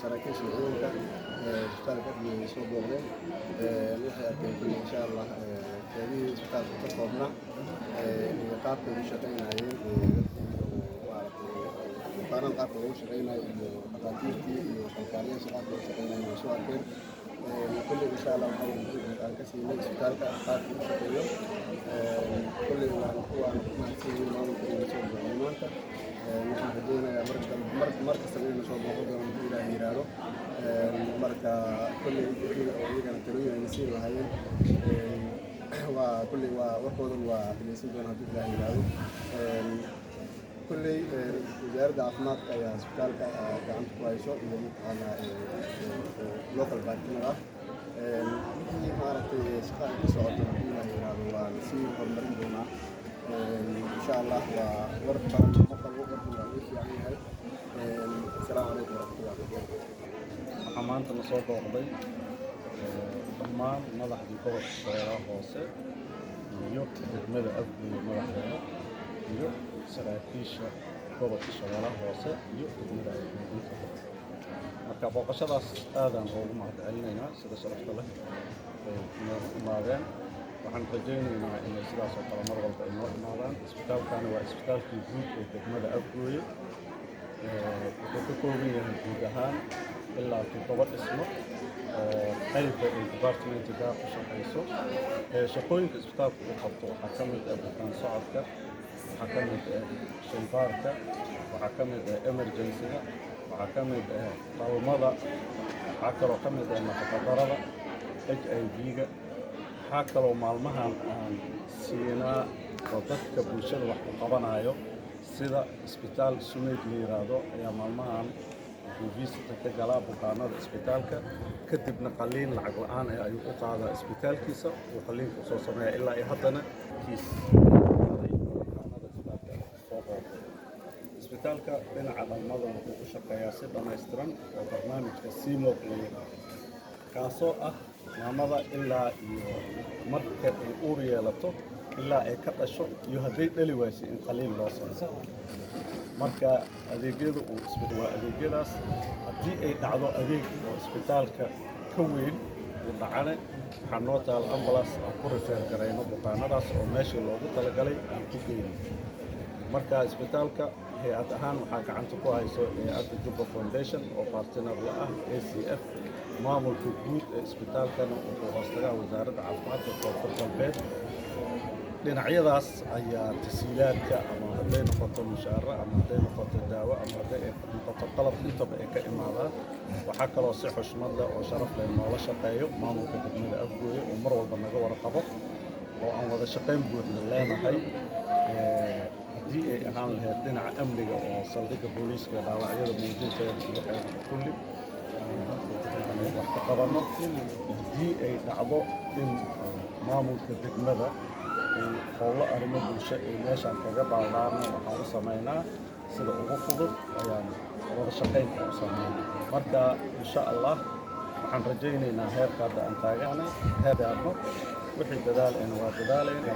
Saraakiisha ciidanka isbitaalka Afgooye soo booqdeen. Waxay arkeen kulli, insha Allah, qeybihii isbitaalka ka koobnaa iyo qaabkay u shaqaynayeen dadkii oo maaragtay bukaanada, qaabka loogu shaqaynayo, iyo dhakhaatiirtii iyo kalkaaliyaasha qaabka u shaqaynayeen way soo arkeen. Kulli, insha Allah, waxaa warbixin aan ka siinay isbitaalka qaabka u shaqeeyo. Kulli waan ku mahadsan yihiin maamulka inay soo booqdeen maanta. Waxaan rajaynayaa mar mar kastaba inayna soo booqan doono hadduu Ilaahay yiraahdo. Marka kulli wixii oo iyagana talooyin ayna siin lahaayeen waa kulli waa warkoodan waa dhegeysan doona hadduu Ilaahay yiraahdo. Kulley Wasaaradda Caafimaadka ayaa isbitaalka gacanta ku hayso iyo mataqaanaa local partner ah. Wixii maaragtay shaqa ay ka socoto, haddii Ilaah yiraahdo, waa lasii horumarin doonaa, insha Allah. Waa war badan ma qabo, warku waa ii fiican yahay. Asalaamu calaykum waraxmatullahi wabarakatu. Waxaa maanta na soo booqday dhammaan madaxdii gobolka Shabeellaha Hoose iyo degmada Afgooye madaxdeeda iyo saraakiisha gobolka Shabeellaha Hoose iyo degmada Afgooye intaba. Marka booqashadaas aadaan ugu mahadcelinaynaa sida sharafta leh ay noogu imaadeen. Waxaan rajaynaynaa inay sidaas oo kale mar walba ay noo imaadaan. Isbitaalkani waa isbitaalkii guud ee degmada Afgooye. Wuxuu ka kooban yahay guud ahaan ilaa toddoba dhismo oo qaybba ay department gaar u shaqayso. Shaqooyinka isbitaalka uu qabto waxaa ka mid ah bukaan socodka, waxaa ka mid ah shaybaarka, waxaa ka mid ah emergency-ga, waxaa ka mid ah dhalmada, waxaa kaloo ka mid ah nafaqadarada, HIV-ga. Waxaa kaloo maalmahan aan siinaa oo dadka bulshada wax u qabanayo, sida isbitaal Sumeyd la yiraahdo ayaa maalmahan wuxuu visit ka galaa bukaanada isbitaalka, kadibna qalliin lacag la'aan ah ayuu u qaadaa isbitaalkiisa, uu qalliinka usoo sameeya. Ilaa iyo haddana kiis qaaday bukaanada isbitaalka soo booqday. Isbitaalka dhinaca dhalmada wuxuu u shaqeeyaa si dhammaystiran oo barnaamijka CEmONC la yiraahdo, kaasoo ah maamada ilaa iyo marka ay uur yeelato ilaa ay ka dhasho, iyo hadday dhali waysay in qaliin loo sameeyo. Marka adeegyada uu waa adeegyadaas. Haddii ay dhacdo adeeg oo isbitaalka ka weyn uu dhacane, waxaa noo taal ambulance aan ku refer garayno bukaanadaas oo meeshii loogu talagalay aan ku geyno. Marka isbitaalka hay'ad ahaan waxaa gacanta ku hayso hay'adda Jubba Foundation oo partner la ah ACF. Maamulka guud ee isbitaalkana wuxuu hoostagaa Wasaaradda Caafimaadka Koonfur Galbeed. Dhinacyadaas ayaa tasiilaadka, ama hadday noqoto mushaaro, ama hadday noqoto daawo, ama hadday ay noqoto qalab, intaba ay ka imaadaan. Waxaa kaloo si xushmad leh oo sharaf leh noola shaqeeyo maamulka degmada Afgooye oo mar walba naga warqabo oo aan wada shaqayn buuxda leenahay, haddii ay ahaan lahayd dhinaca amniga oo saldhigga booliiska dhaawacyada muujinteeda iyo waxeeda kulli aan wax ka qabanno. Haddii ay dhacdo in maamulka degmada ay howlo arrimo bulsho ay meeshaan kaga baadaana, waxaan u samaynaa sida ugu fudud ayaan wada shaqaynka u sameynaa. Marka, insha Allah, waxaan rajaynaynaa heerka hadda aan taaganay heer gaarno. Wixii dadaalayna waa dadaalayna.